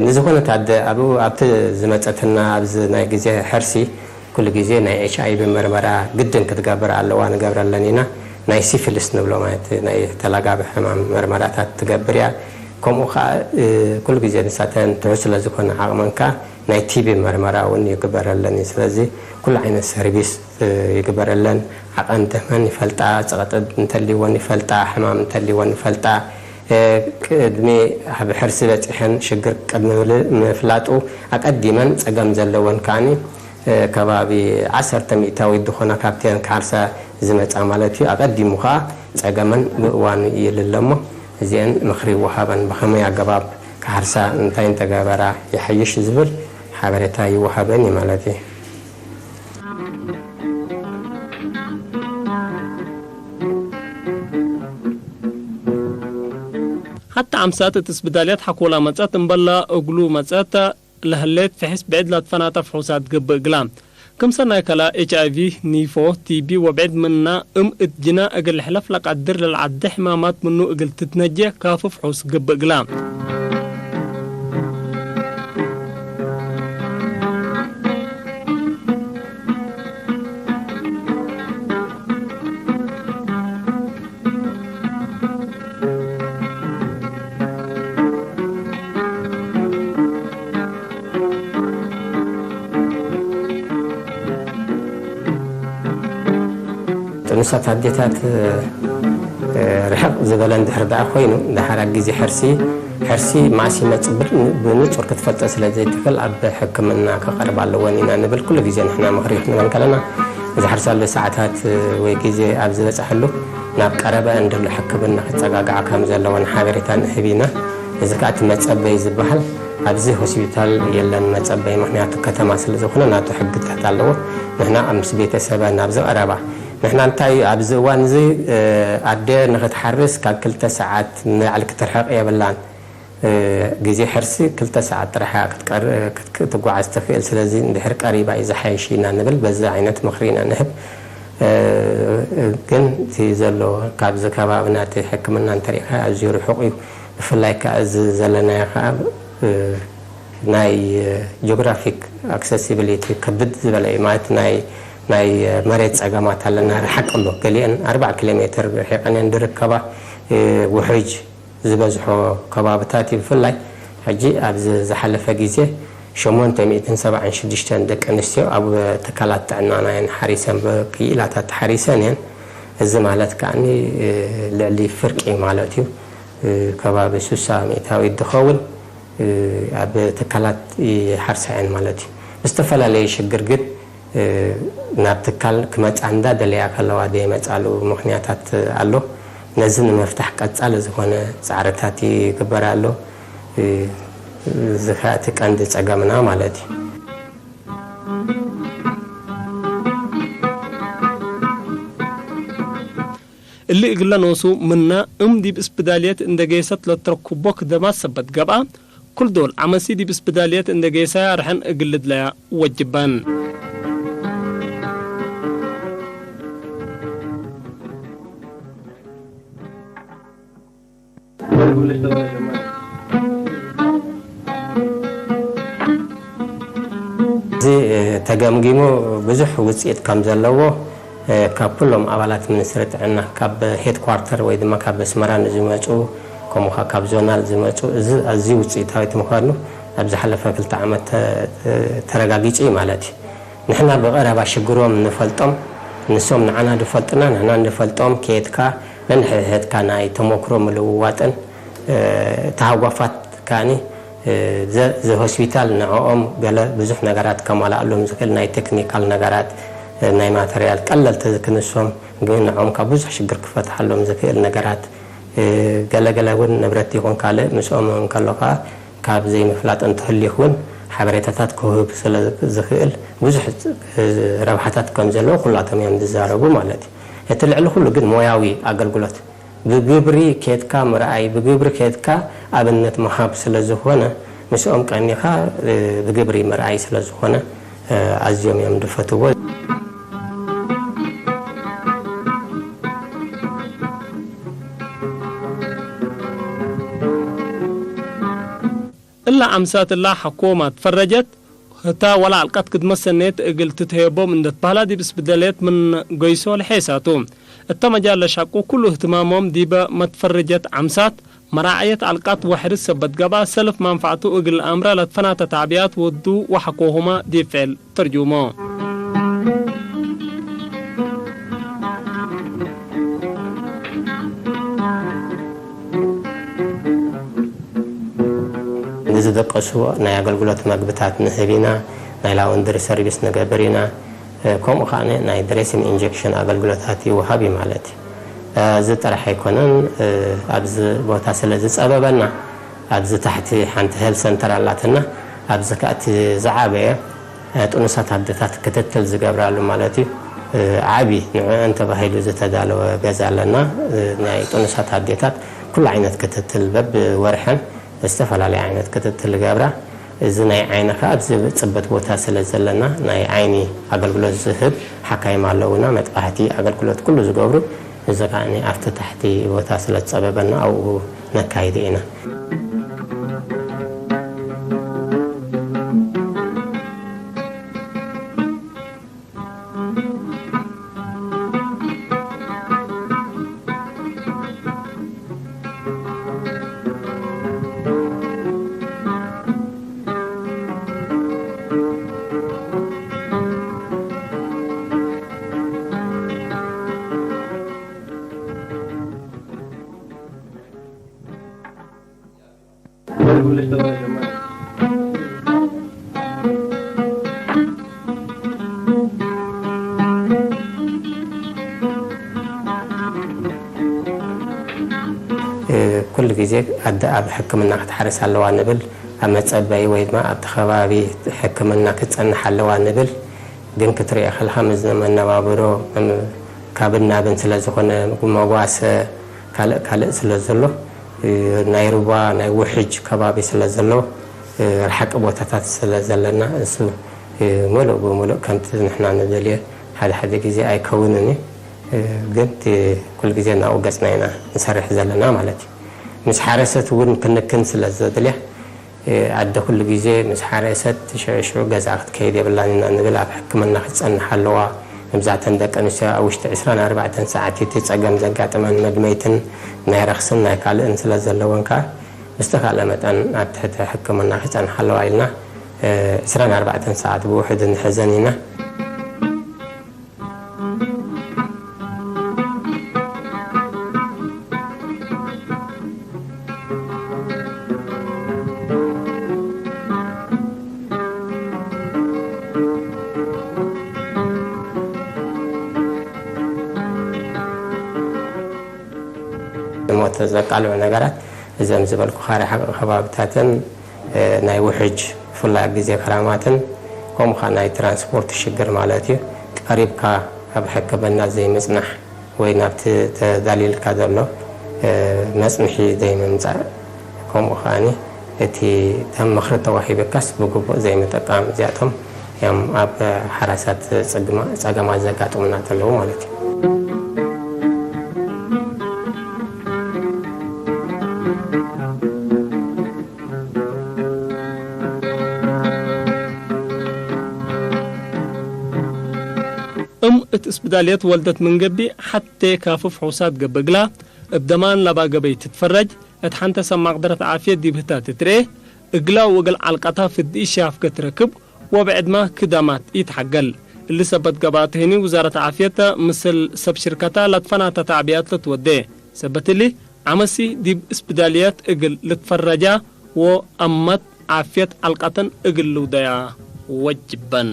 ንዝኾነት ኣደ ኣብኡ ኣብቲ ዝመጸትና ኣብዚ ናይ ግዜ ሕርሲ ኩሉ ግዜ ናይ ኤች ኣይ ቪ መርመራ ግድን ክትገብር ኣለዋ፣ ንገብረለን ኢና። ናይ ሲፊልስ ንብሎ ማለት ናይ ተላጋቢ ሕማም መርመራታት ትገብር እያ። ከምኡ ኸዓ፣ እ፣ ኩሉ ግዜ ንሳተን ትሑት ስለ ዝኾነ ዓቕመን ከኣ ናይ ቲ ቢ መርመራ እውን ይግበረለን እዩ። ስለዚ ኩሉ ዓይነት ሰርቪስ፣ እ፣ ይግበረለን። ዓቐን ደመን ይፈልጣ፣ ጸቕጢ እንተልይወን ይፈልጣ፣ ሕማም እንተልይወን ይፈልጣ። እ፣ ቅድሚ ኣብ ሕርሲ በጺሐን ሽግር ቅድሚ ምፍላጡ ኣቐዲመን ጸገም ዘለወን ከኣኒ እ፣ ከባቢ ዓሰርተ ሚእታዊት ዝኾና ካብተን ክሓርሳ ዝመጻ ማለት እዩ። ኣቐዲሙ ኸኣ ጸገመን ብእዋኑ ይልለ እሞ፣ እዚአን ምኽሪ ይወሃበን፣ ብኸመይ ኣገባብ ክሓርሳ፣ እንታይ እንተገበራ ይሓይሽ ዝብል ሓበሬታ ይወሃበን እዩ ማለት እዩ። ሓታ ኣምሳት እቲ ስብዳልያት ሓኮላ መጸት እምበላ እግሉ መጸት ለህሌት ፍሕስ ብዕድ ላትፈናተ ፍሑሳት ገብእ እግላ። ክም ሰናይ ከላ ኤች ኣይ ቪ፣ ኒፎ፣ ቲ ቢ ወብዕድ ምና እም እት ጅና እግል ልሕለፍ ለቀድር ለልዓዲ ሕማማት ምኑ እግል ትትነጀ ካፍ ፍሑስ ገብእ እግላ። ጥኑሳት ኣዴታት፣ እ፣ ርሕቕ ዝበለ እንድሕር ደኣ ኮይኑ፣ ደሓር ኣብ ግዜ ሕርሲ፣ ሕርሲ መዓስ ይመጽእ ብል-፣ ብንጹር ክትፈልጠ ስለ ዘይትኽእል፣ ኣብ ሕክምና ክቐርብ ኣለወን ኢና ንብል። ኩሉ ግዜ ንሕና ምኽሪ ክንበን ከለና፣ ዝሕርሳሉ ሰዓታት ወይ ግዜ ኣብ ዝበጽሐሉ፣ ናብ ቀረበ እንድሉ ሕክምና ክጸጋግዓ ከም ዘለወን ሓበሬታ ንህብ ኢና። እዚ ከኣ እቲ መጸበይ ዝበሃል ኣብዚ ሆስፒታል የለን መጸበይ፣ ምኽንያቱ ከተማ ስለ ዝኾነ ናቱ ሕግታት ኣለዎ። ንሕና ምስ ቤተሰበ ናብ ዝቐረባ፣ ንሕና እንታይ ኣብዚ እዋን እዚ፣ እ፣ ኣደ ንኽትሓርስ ካብ ክልተ ሰዓት ንላዕሊ ክትርሕቕ የብላን። እ፣ ግዜ ሕርሲ ክልተ ሰዓት ጥራሕ እያ ክትቀር-፣ ክት-፣ ክትጓዓዝ ትኽእል። ስለዚ እንድሕር ቀሪባ እዩ ዝሓይሽ ኢና ንብል፣ በዚ ዓይነት ምኽሪ ኢና ንህብ። እ፣ ግን እቲ ዘሎ ካብዚ ከባብና እቲ ሕክምና እንተሪእኻ ኣዝዩ ርሑቕ እዩ። ብፍላይ ከኣ እዚ ዘለናዮ ከኣ፣ እ፣ ናይ ጂኦግራፊክ ኣክሰሲቢሊቲ ከብድ ዝበለ እዩ። ማለት ናይ፣ ናይ መሬት ጸገማት ኣለና። ርሓቕ ኣሎ። ገሊአን ኣርባዓ ኪሎ ሜትር ርሒቐን እየን ዝርከባ። እ፣ ውሑጅ ዝበዝሖ ከባብታት እዩ። ብፍላይ ሕጂ ኣብዚ ዝሓለፈ ግዜ ሸሞንተ ሚእትን ሰብዓን ሽዱሽተን ደቂ ኣንስትዮ ኣብ ትካላት ጥዕናና እየን ሓሪሰን፣ ብክኢላታት ሓሪሰን እየን። እዚ ማለት ከኣኒ፣ እ፣ ልዕሊ ፍርቂ ማለት እዩ። እ፣ ከባቢ ሱሳ ሚእታዊት ዝኸውን፣ እ፣ ኣብ ትካላት ይሓርሳ እየን ማለት እዩ። ብዝተፈላለየ ሽግር ግን፣ እ፣ ናብ ትካል ክመጻ እንዳደለያ ከለዋ ዘይመጻሉ ምኽንያታት ኣሎ። ነዚ ንምፍታሕ ቀጻሊ ዝኾነ ጻዕርታት ይግበር ኣሎ። እ፣ እዚ ኸኣ እቲ ቀንዲ ጸገምና ማለት እዩ። እሊ እግለ ኖሱ ምና እም ዲብ እስፕዳልየት እንደ ጌሰት ለትረኩቦ ክደማት ሰበት ገብኣ፣ ኩል ዶል ዓመሲ ዲብ እስፕዳልየት እንደ ጌሰያ ርሐን እግል ልድለያ ወጅበን። እዚ፣ እ፣ ተገምጊሙ ብዙሕ ውጽኢት ከም ዘለዎ፣ እ፣ ካብ ኩሎም ኣባላት ሚኒስትሪ ጥዕና፣ ካብ ሄድኳርተር ወይ ድማ ካብ ኣስመራ ንዝመጹ፣ ከምኡ ኸኣ ካብ ዞናል ዝመጹ፣ እዚ ኣዝዩ ውጽኢታዊት ምዃኑ ኣብ ዝሓለፈ ክልተ ዓመት ተ-፣ ተረጋጊጹ እዩ ማለት እዩ። ንሕና ብቐረባ ሽግሮም ንፈልጦም፣ ንሶም ንዓና ዝፈልጡና፣ ንሕና ንፈልጦም፣ ከየትካ ነንሕድሕድካ ናይ ተሞክሮ ምልውዋጥን፣ እ፣ ተሃጓፋት ከኣኒ፣ እ፣ ዘ-፣ እዚ ሆስፒታል ንዕኦም ገለ ብዙሕ ነገራት ከማልኣሎም ዝኽእል ናይ ቴክኒካል ነገራት፣ እ፣ ናይ ማተርያል ቀለልቲ ክንሶም፣ ግን ንዕኦም ካብ ብዙሕ ሽግር ክፈትሓሎም ዝኽእል ነገራት፣ እ፣ ገለገለ እውን ንብረት ይኹን ካልእ ምስኦም እንከሎ ከኣ ካብ ዘይምፍላጥ እንተህልዩ እውን ሓበሬታታት ክህብ ስለ ዝኽእል ብዙሕ፣ እ፣ ረብሓታት ከም ዘለዎ ኩላቶም እዮም ዝዛረቡ ማለት እዩ። እቲ ልዕሊ ኩሉ ግን ሞያዊ ኣገልግሎት ብግብሪ ኬድካ ምርኣይ፣ ብግብሪ ኬድካ ኣብነት ምሃብ ስለ ዝኾነ፣ ምስኦም ቀኒኻ፣ እ፣ ብግብሪ ምርኣይ ስለ ዝኾነ፣ እ፣ ኣዝዮም እዮም ዝፈትዎ። እላ ዓምሳት እላ ሓኮማ ትፈረጀት፣ ህታ ወላ ኣልቃት ክድመሰኔት እግል ትትሄቦም እንደት ባህላ ዲብስ ብደሌት ምን ገይሶ ለሐሳቱ። እተመጃለ ሻቁ ኩሉ እህትማሞም ዲበ መትፈረጀት ዓምሳት፣ መራዓየት ኣልቃት ወሕርስ ሰበት ገባ ሰልፍ ማንፋዕቱ እግል ኣምረ ለትፈናተ ታዕቢያት ወዱ ወሓኮሁማ ዲብ ፍዕል ተርጁሞ። ንዝደቀሱ ናይ ኣገልግሎት መግብታት ንህብ ኢና፣ ናይ ላውንድሪ ሰርቪስ ንገብር ኢና፣ እ፣ ከምኡ ከኣ ናይ ድሬሲን ኢንጀክሽን ኣገልግሎታት ይወሃብ እዩ ማለት እዩ። እ፣ እዚ ጥራሕ ኣይኮነን፣ እ፣ ኣብዚ ቦታ ስለ ዝጸበበና፣ ኣብዚ ታሕቲ ሓንቲ ሄልት ሰንተር ኣላትና፣ ኣብዚ ከኣ እቲ ዝዓበየ፣ እ፣ ጥኑሳት ኣዴታት ክትትል ዝገብራሉ ማለት እዩ። እ፣ ዓቢ ንዕአን ተባሂሉ ዝተዳለወ ገዛ ኣለና። እ፣ ናይ ጥኑሳት ኣዴታት ኩሉ ዓይነት ክትትል በብወርሐን ዝተፈላለየ ዓይነት ክትትል ይገብራ። እዚ ናይ ዓይኒ ከኣ ኣብዚ ጽበት ቦታ ስለ ዘለና፣ ናይ ዓይኒ ኣገልግሎት ዝህብ ሓካይም ኣለውና፣ መጥባሕቲ ኣገልግሎት ኩሉ ዝገብሩ። እዚ ከኣ ኣብቲ ታሕቲ ቦታ ስለ ዝጸበበና ኣብኡ ነካይዶ ኢና። እ፣ ኩሉ ግዜ ኣደ ኣብ ሕክምና ክትሓርስ ኣለዋ ንብል፣ ኣብ መጸበዪ ወይ ድማ ኣብቲ ከባቢ ሕክምና ክትጸንሕ ኣለዋ ንብል። ግን ክትሪኦ ከለኻ፣ ምስ መነባብሮ፣ እም፣ ካብን ናብን ስለ ዝኾነ፣ መጓሰ፣ ካልእ ካልእ ስለ ዘሎ፣ እ፣ ናይ ሩባ፣ ናይ ውሕጅ ከባቢ ስለ ዘሎ፣ እ፣ ርሓቂ ቦታታት ስለ ዘለና፣ እሱ፣ እ፣ ምሉእ ብምሉእ ከምቲ ንሕና ንደልዮ ሓደ ሓደ ግዜ ኣይከውንን እዩ። እ፣ ግን እቲ ኩሉ ግዜ ናብኡ ገጽና ኢና ንሰርሕ ዘለና ማለት እዩ። ምስ ሓረሰት እውን ክንክን ስለ ዘድልያ፣ ኣደ ኩሉ ግዜ ምስ ሓረሰት ሽዑ ሽዑ ገዛ ክትከይድ የብላን ኢና ንብል። ኣብ ሕክምና ክትጸንሕ ኣለዋ። መብዛሕተን ደቂ ኣንስትዮ ኣብ ውሽጢ ዕስራን ኣርባዕተን ሰዓት እቲ ጸገም ዘጋጥመን መድመይትን ናይ ረኽስን ናይ ካልእን ስለ ዘለወን ከኣ ብዝተኻእለ መጠን ኣብ ትሕቲ ሕክምና ክጸንሓ ኣለዋ ኢልና፣ እ፣ ዕስራን ኣርባዕተን ሰዓት ብውሕዱ ንሕዘን ኢና። ንሞት ዘቃልዑ ነገራት እዞም ዝበልኩኻ ርሓቕ ከባብታትን፣ እ፣ ናይ ውሕጅ ብፍላይ ኣብ ግዜ ክራማትን ከምኡ ኸዓ ናይ ትራንስፖርት ሽግር ማለት እዩ። ቀሪብካ ኣብ ሕክምና ዘይምጽናሕ ወይ ናብቲ ተዳልዩልካ ዘሎ፣ እ፣ መጽንሒ ዘይምምጻእ፣ ከምኡ ኸኣኒ እቲ ከም ምኽሪ ተዋሂበካስ ብግቡእ ዘይምጥቃም፣ እዚኣቶም እዮም ኣብ ሓራሳት ጽግማ-፣ ጸገማት ዘጋጥሙና ዘለዉ ማለት እዩ። እም እት እስብዳልየት ወልደት ምን ገብእ፣ ሐቴ ካፍፍ ሑሳት ገብእ እግላ፣ እብ ደማን ለባ ገበይ ትትፈረጅ፣ እት ሐንተ ሰብ ማቅደረት ዓፍየት ዲብ ህታ ትትርኤ፣ እግላ ወእግል ዐልቀታ ፍድ ኢሻፍገ ትረክብ፣ ወብዕድማ ክዳማት ኢትሐገል። እሊ ሰበት ገብአት ህኒ ውዛረት ዓፍየት ምስል ሰብ ሽርከታ ለትፈናተ ተዕብያት ለትወዴ። ሰበትሊ ዓመሲ ዲብ እስፕዳልያት እግል ልትፈረጃ ወአመት ዓፍየት ዐልቃተን እግል ልውደያ ወጅበን።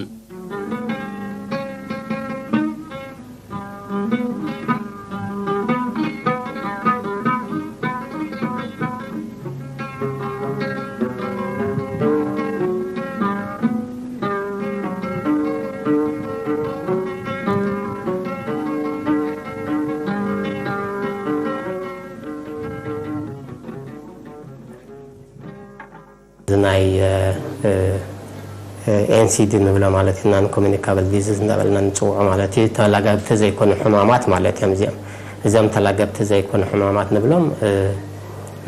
እዚ ናይ ኤንሲዲ ንብሎ ማለት እዩ፣ non communicable disease እንዳበልና ንፅውዖ ማለት እዩ። ተላገብቲ ዘይኮኑ ሕማማት ማለት እዮም እዚኦም። እዚኦም ተላገብቲ ዘይኮኑ ሕማማት ንብሎም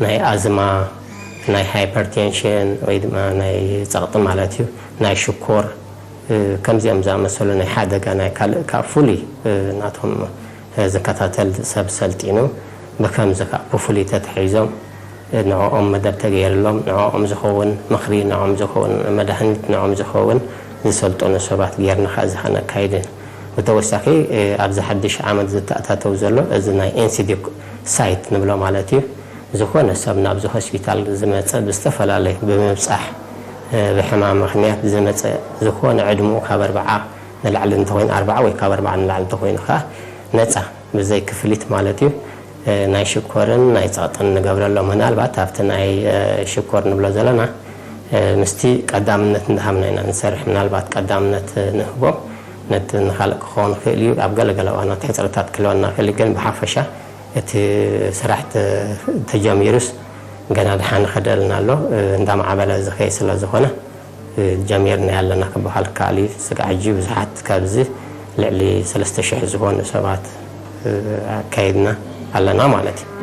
ናይ ኣዝማ፣ ናይ ሃይፐርቴንሽን ወይ ድማ ናይ ፀቕጢ ማለት እዩ፣ ናይ ሽኮር፣ ከምዚኦም ዝኣመሰሉ ናይ ሓደጋ ናይ ካልእ ካብ ፍሉይ ናቶም ዝከታተል ሰብ ሰልጢኑ ብከምዚ ከዓ ብፍሉይ ተታሒዞም ንዕኦም መደብ ተገይርሎም ንዕኦም ዝኸውን ምኽሪ፣ ንዕኦም ዝኸውን መድሃኒት፣ ንዕኦም ዝኸውን ዝሰልጠኑ ሰባት ገይርና ከዓ እዚ ከዓ ነካይድን። ብተወሳኺ ኣብዚ ሓድሽ ዓመት ዝተኣታተው ዘሎ እዚ ናይ ኤንሲዲ ሳይት ንብሎ ማለት እዩ። ዝኾነ ሰብ ናብዚ ሆስፒታል ዝመፀ ብዝተፈላለዩ ብምብፃሕ ብሕማም ምኽንያት ዝመፀ ዝኾነ ዕድምኡ ካብ ኣርባዓ ንላዕሊ እንተኾይኑ ኣርባዓ ወይ ካብ ኣርባዓ ንላዕሊ እንተኾይኑ ከዓ ነፃ ብዘይ ክፍሊት ማለት እዩ ናይ ሽኮርን ናይ ፀቕጥን ንገብረሎም። ምናልባት ኣብቲ ናይ ሽኮር ንብሎ ዘለና ምስቲ ቀዳምነት እንዳሃብና ኢና ንሰርሕ። ምናልባት ቀዳምነት ንህቦም ነቲ ንኻልእ ክኸውን ይኽእል እዩ። ኣብ ገለገለ እዋናት ሕፅረታት ክህልወና ይኽእል እዩ። ግን ብሓፈሻ እቲ ስራሕ ተጀሚሩስ ገና ድሓን ይኸደልና ኣሎ። እንዳማዕበለ ዝኸይ ስለ ዝኾነ ጀሚርና ያለና ክበሃል ከኣል እዩ። ስጋዕ ሕጂ ብዙሓት ካብዚ ልዕሊ ሰለስተ ሽሕ ዝኾኑ ሰባት ኣካይድና ኣለና ማለት እዩ።